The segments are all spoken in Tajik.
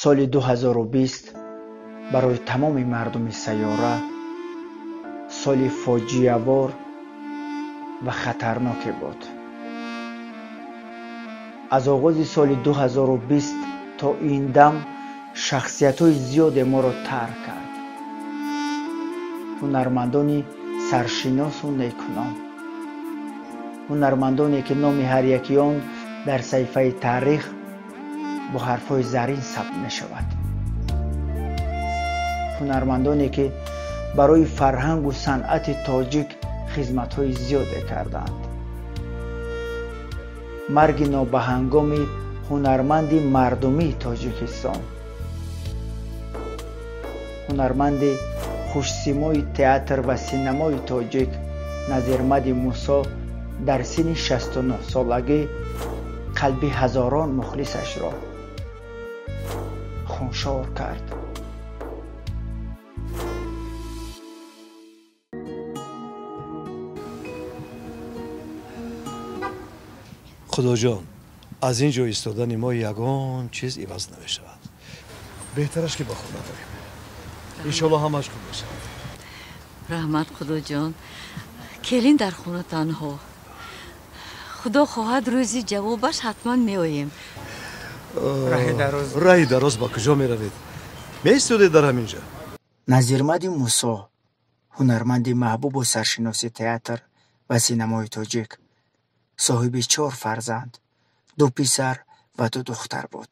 Соли 2020 барои тамоми мардуми сайёра соли фоҷиавор ва хатарноке буд. Аз оғози соли 2020 то ин дам шахсиятҳои зиёде моро тарк кард. Ҳунармандони саршиносу некуном, ҳунармандоне ки номи ҳар яки он дар саҳифаи таърих бо ҳарфҳои зарин сабт мешавад, ҳунармандоне ки барои фарҳангу санъати тоҷик хизматҳои зиёде карданд. Марги нобаҳангоми ҳунарманди мардумии Тоҷикистон, ҳунарманди хушсимои театр ва синамои тоҷик Назирмади Мусо дар синни 69 солагӣ қалби ҳазорон мухлисашро хуншор кард. Худоҷон, аз ин ҷо истодани мо ягон чиз иваз намешавад. Беҳтараш ки ба хона барем. Иншоалло ҳамаш хуб мешавад. Раҳмат, Худоҷон. Келин дар хона танҳо. Худо хоҳад, рӯзи ҷавобаш ҳатман меоем. Раҳи дароз ба куҷо меравед? Меистодед дар ҳамин ҷо? Назирмади Мусо, ҳунарманди маҳбубу саршиноси театр ва синамои тоҷик, соҳиби 4 фарзанд, 2 писар ва 2 духтар буд.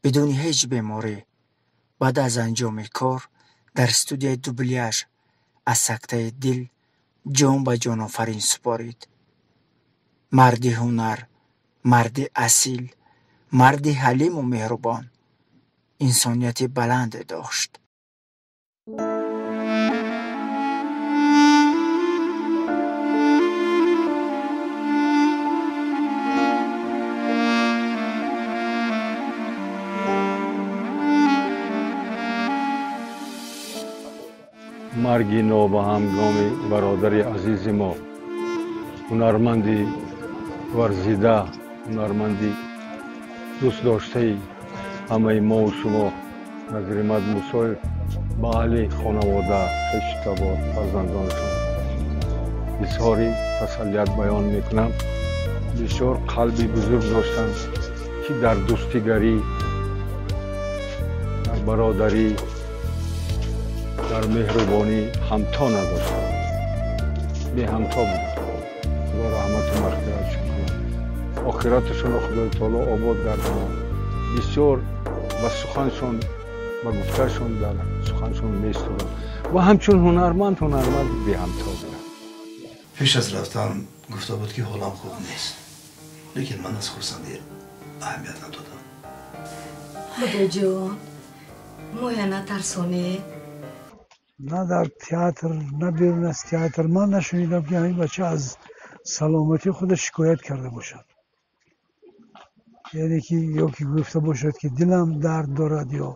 Бидуни ҳеҷ беморӣ, баъд аз анҷоми кор дар студияи дубляж аз сактаи дил ҷон ба ҷонофарин супорид. Марди ҳунар, марди асил, марди ҳалиму меҳрубон, инсонияти баланде дошт. Марги нобаҳангоми бародари азизи мо, ҳунарманди варзида, ҳунарманди дӯстдоштаи ҳамаи мову шумо Назирмад Мусоев ба аҳли хонавода, хешу табор, фарзандонашон изҳори тасаллият баён мекунам. Бисёр қалби бузург доштанд, ки дар дӯстигарӣ, дар бародарӣ, дар меҳрубонӣ ҳамто надоштанд, беҳамто буданд. Худо раҳмату мағфиратшон кунад, охираташонро Худои таоло обод гардонад. Бисёр ба суханшон, ба гуфташон, дар суханшон меистоданд ва ҳамчун ҳунарманд, ҳунарманди беҳамто буданд. Пеш аз рафтан гуфта буд, ки ҳолам хуб нест, лекин ман аз хурсандӣ аҳамият надодам. Худоҷон, моя натарсонед. На дар театр, на берун аз театр ман нашунидам, ки ҳамин бача аз саломатии худаш шикоят карда бошад, яъне ки ё ки гуфта бошад, ки дилам дард дорад, ё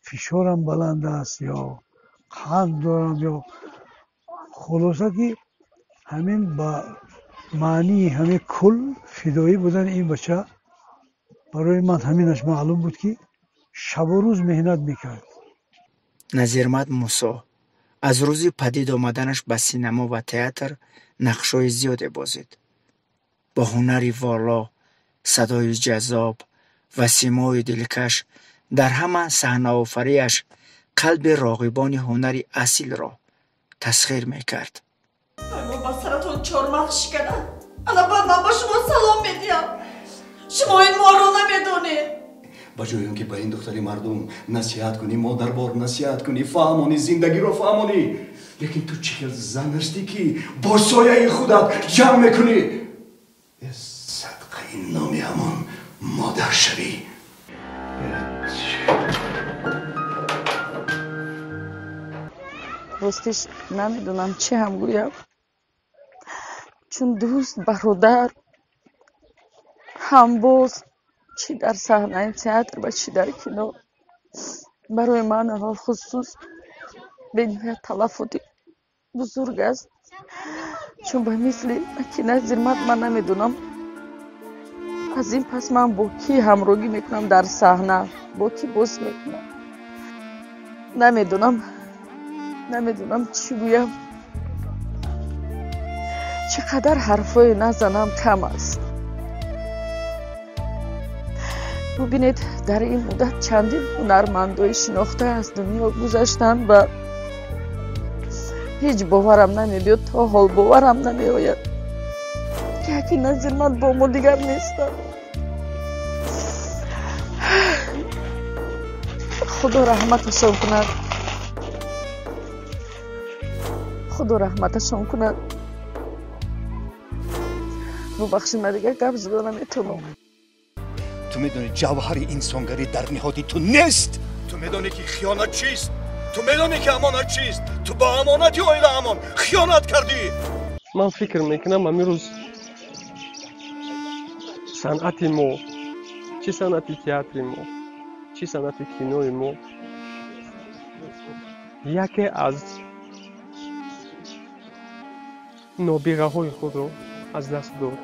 фишорам баланд аст, ё қанд дорам, ё хулоса ки ҳамин ба маънии ҳамин кул фидоӣ будани ин бача барои ман ҳаминаш маълум буд, ки шабу рӯз меҳнат мекард. Назирмад Мусо аз рӯзи падид омаданаш ба синамо ва театр нақшҳои зиёде бозид. Бо ҳунари воло, садои ҷаззоб ва симои дилкаш дар ҳама саҳнаофариаш қалби роғибони ҳунари асилро тасхир мекард. Ба саратон чормағз шиканад, ана баъд ман ба шумо салом медиҳам. Шумо ин моро намедонед. Ба ҷои он ки ба ин духтари мардум насиҳат кунӣ, модарбор насиҳат кунӣ, фаҳмонӣ, зиндагиро фаҳмонӣ, лекин ту чӣ хел зан ҳастӣ, ки бо сояи худат ҷамъ мекунӣ? Садқаи номи ҳамон модар шавӣ. Ростиш намедонам чӣ ҳам гӯям, чун дӯст, бародар, ҳамбоз, чӣ дар саҳнаи театр ва чӣ дар кино, барои ман аввалхусус бениҳоят талаффути бузург аст, чун ба мисли аки Назирмад ман намедонам аз ин пас ман бо кӣ ҳамроҳӣ мекунам дар саҳна. Бо кӣ боз мекунам? Намедонам чӣ гӯям. Чӣ қадар ҳарфҳое назанам кам аст. Бубинед, дар ин муддат чандин ҳунармандои шинохта аз дунё гузаштанд ва ҳеҷ боварам намебиёд, то ҳол боварам намеояд, ки яке Назирмад бо мо дигар нестанд. Худо раҳматашон кунад, Худо раҳматашон кунад. Бубахшед, ман дигар гап зада наметавонам. Ту медонӣ ҷавҳари инсонгарӣ дар ниҳоди ту нест. Ту медонӣ ки хиёнат чист. Ту медонӣ ки амонат чист. Ту ба амонати оилаамон хиёнат кардӣ. Ман фикр мекунам ҳамин рӯз санъати мо, чӣ санъати театри мо, чӣ санъати кинои мо, яке аз нобиғаҳои худро аз даст дод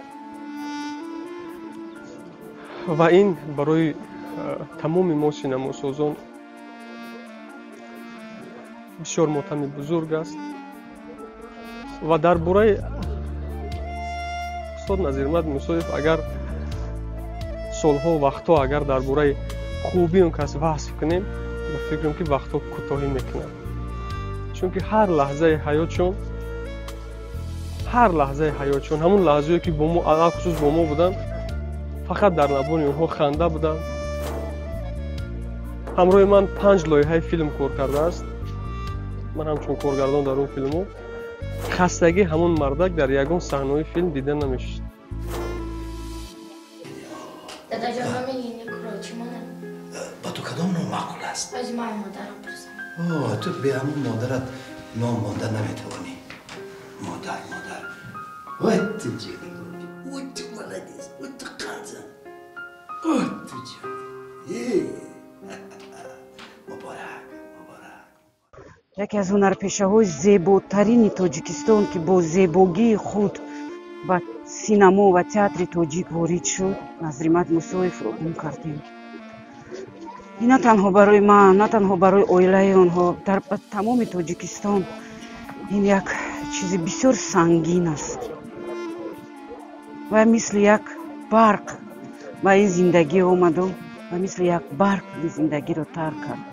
ва ин барои тамоми мо синамосозон бисёр мотами бузург аст. Ва дар бораи устод Назирмад Мусоев агар солҳо вақтҳо агар дар бораи хуби он кас васф кунем, ба фикрам ки вақтҳо кӯтоҳӣ мекунад, чунки ҳар лаҳзаи ҳаётшон, ҳамун лаҳзае ки бо мо, алалхусус бо мо буданд, фақат дар лабони онҳо ханда буданд. Ҳамроҳи ман 5 лоиҳаи филм кор кардааст. Ман ҳамчун коргардон дар он филмҳо хастагӣ ҳамон мардак дар ягон саҳнаҳои филм дида намешуд. Дадаҷон, номи никро чӣ монам? Ба ту кадом ном маъқул аст? Аз ман модарам пурсам. О, ту бе ҳамон модарат ном монда наметавонӣ. Модар, модар. Вот ты ҷигар, вот ты молодец, вот ты қазан, вот ты ҷон. Муборак, муборак. Яке аз ҳунарпешаҳои зеботарини Тоҷикистон, ки бо зебогии худ ба синамо ва театри тоҷик ворид шуд, Назримад Мусоевро гум кардем. Ин на танҳо барои ман, на танҳо барои оилаи онҳо, дар тамоми Тоҷикистон ин як чизи бисёр сангин аст ва мисли як барқ ба ин зиндагӣ омаду ва мисли як барқ ин зиндагиро тарк кард.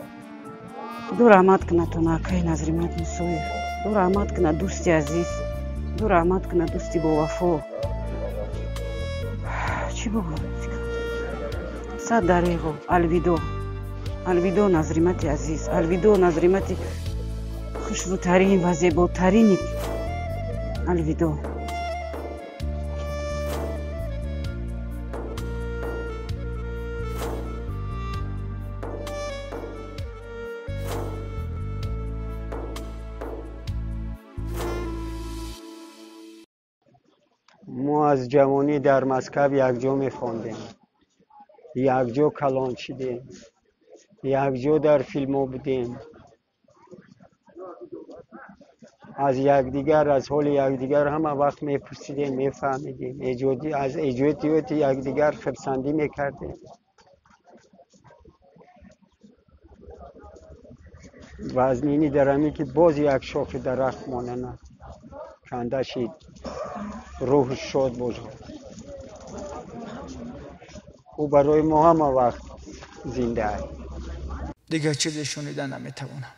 Худо раҳмат кунад тона, акаи Назримад Мусоев. Худо раҳмат кунад дӯсти азиз, Худо раҳмат кунад дӯсти бовафо. Чӣ бигӯям? Сад дареғо, алвидо, алвидо Назримати азиз, алвидо Назримати хушрӯтарин ва зеботарини, алвидо. Мо аз ҷавонӣ дар Москав якҷо мехондем, якҷо калон шидем, якҷо дар филмҳо будем. Аз якдигар, аз ҳоли якдигар ҳама вақт мепурсидем, мефаҳмидем, аз эҷодиёти якдигар хурсандӣ мекардем. Вазнинӣ дар ҳамин ки боз як шохи дарахт монана канда шид, рӯҳш шод бошад. Ӯ барои мо ҳама вақт зинда аст. Дигар чизе шунида наметавонам.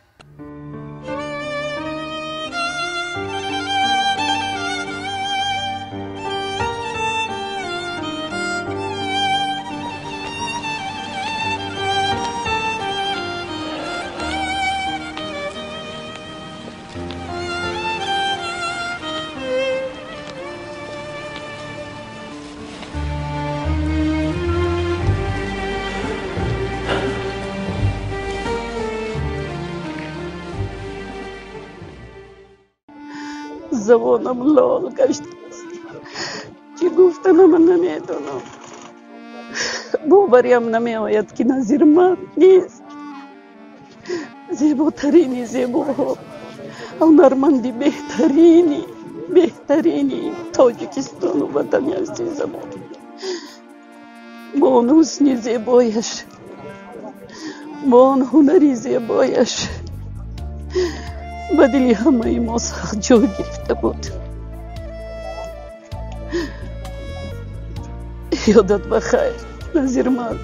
Забонам лол гаштааст. Чӣ гуфтанам намедонам. Бовариам намеояд, ки Назирмад нест. Зеботарини зебоҳо, ҳунарманди беҳтарини беҳтарини Тоҷикистону ватани азизамон. Бо он ҳусни зебояш Бо он ҳунари зебояш ба дили ҳамаи мо сахт ҷой гирифта буд. Ёдат ба хайр, Назирмад,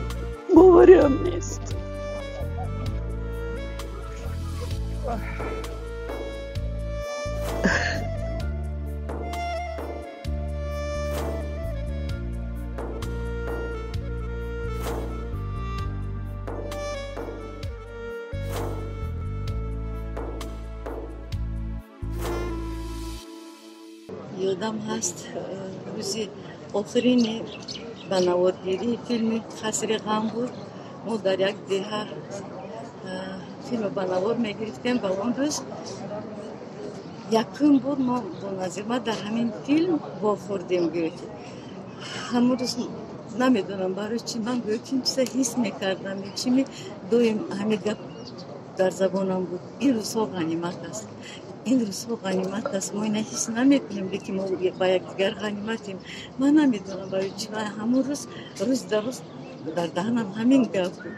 бовариам нест. Ёдам ҳаст, рӯзи охирини ба наворгирии филми «Қасри ғам» буд. Мо дар як деҳа филмро ба навор мегирифтем ва он рӯз якум бор мо бо Назирмад дар ҳамин филм вохӯрдем. Гӯё ки ҳамон рӯз намедонам барои чӣ ман гӯё ки ин чиза ҳис мекардам, чими доим ҳамин гап дар забонам буд: ин рӯзҳо ғанимат аст, ин рӯзҳо ғанимат аст. Мо ина ҳис намекунем, лекин мо ба якдигар ғаниматем. Ман намедонам барои чӣ ҳамон рӯз, рӯз дар рӯз дар даҳанам ҳамин гап буд.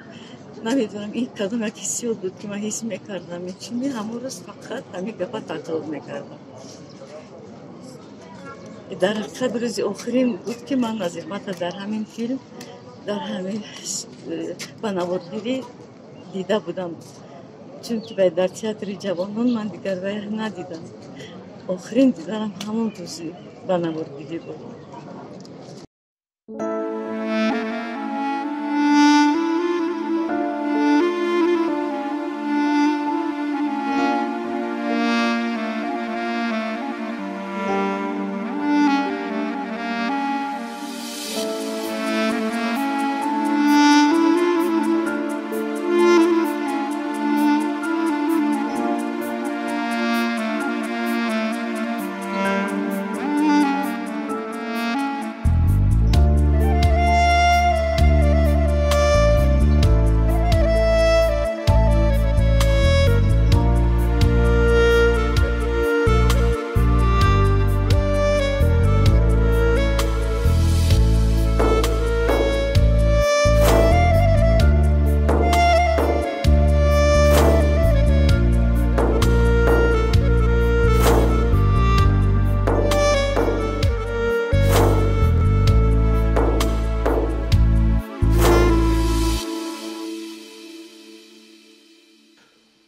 Намедонам, ин кадом як ҳиссиёт буд, ки ман ҳис мекардам, чими ҳамон рӯз фақат ҳамин гапа такрор мекардам. Дар ҳақиқат, рӯзи охирин буд, ки ман Назирмата дар ҳамин филм, дар ҳамин ба наворгирӣ дида будам, чунки дар театри ҷавонон ман дигар вай надидам. Охирин диданам ҳамон рӯзи ба наворгирӣ буд.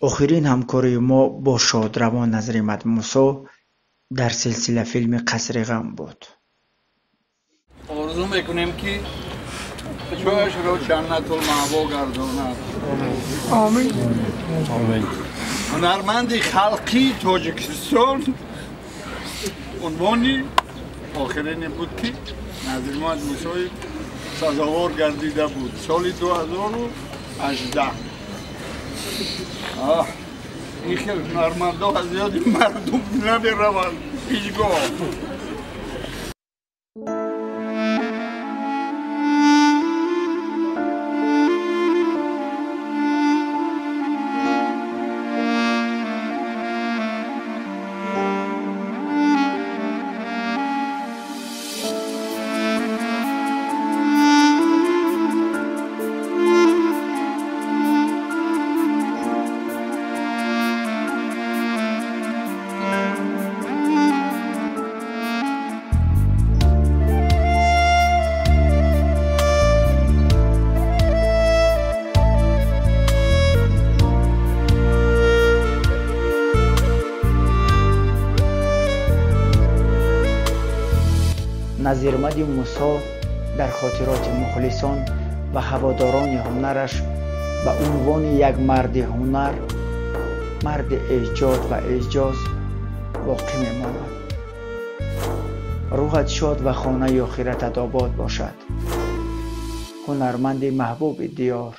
Охирин ҳамкории мо бо шодравон Назримад Мусо дар силсила филми «Қасри ғам» буд. Орзу мекунем, ки ҷояшро ҷаннатулмаъво гардонад. Омин. Омин. Ҳунарманди халқии Тоҷикистон унвони охирине буд, ки Назирмуҳаммад Мусоев сазовор гардида буд соли 2018. Ин хел ҳунармандо аз ёди мардум намераванд ҳеҷ гоҳ. Назирмади Мусо дар хотироти мухлисон ва ҳаводорони ҳунараш ба унвони як марди ҳунар, марди эҷод ва эъҷоз боқӣ мемонад. Рӯҳат шод ва хонаи охиратат обод бошад, ҳунарманди маҳбуби диёр.